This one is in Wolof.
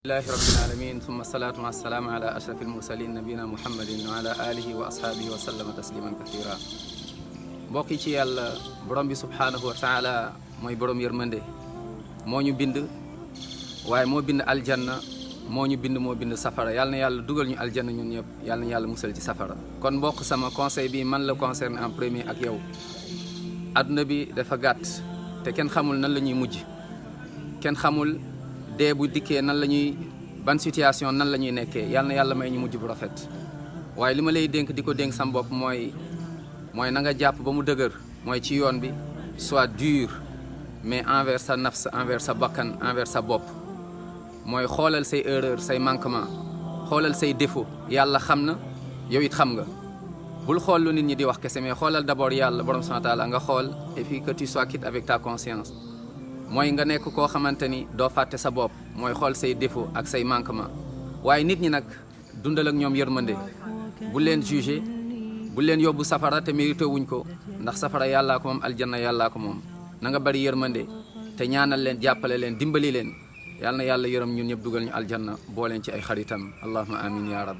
الله رب العالمين ثم الصلاة والسلام على أشرف المرسلين نبينا محمد وعلى آله وأصحابه وسلم تسليما كثيرا mbokk yi ci yàlla borom bi subhaanahu wa taala mooy borom yërmande moo ñu bind waaye moo bind aljanna moo ñu bind moo bind safara yàlla na yàlla dugal ñu aljanna ñun ñëpp yàlla na yàlla musal ci safara kon mbokk sama conseil bi man la concerne en premier ak yow adduna bi dafa gàtt te kenn xamul nan la ñuy mujj kenn xamul dee bu dikkee nan la ñuy ban situation nan la ñuy nekkee yàlla na yàlla may ñu mujj bu rafet waaye li ma lay dénk di ko dénk sam bopp mooy na nga jàpp ba mu dëgër mooy ci yoon bi soit dur mais envers sa nafs envers sa bakkan envers sa bopp mooy xoolal say erreur say manquement xoolal say défaut yàlla xam na yow it xam nga bul xool lu nit ñi di wax kese mais xoolal d'abord yàlla borom subhanahu wa ta'ala nga xool et puis que tu sois quitte avec ta conscience mooy nga nekk koo xamante ni doo fàtte sa bopp mooy xool say défaut ak say manquement waaye nit ñi nag dundal ak ñoom yërmande bu leen juger bu leen yóbbu safara te mérité wuñ ko ndax safara yàllaa ko moom aljanna yàllaa ko moom na nga bari yërmande te ñaanal leen jàppale leen dimbali leen yàlla na yàlla yërëm ñun ñëpp dugal ñu aljanna boo leen ci ay xaritam allahumma amin ya rab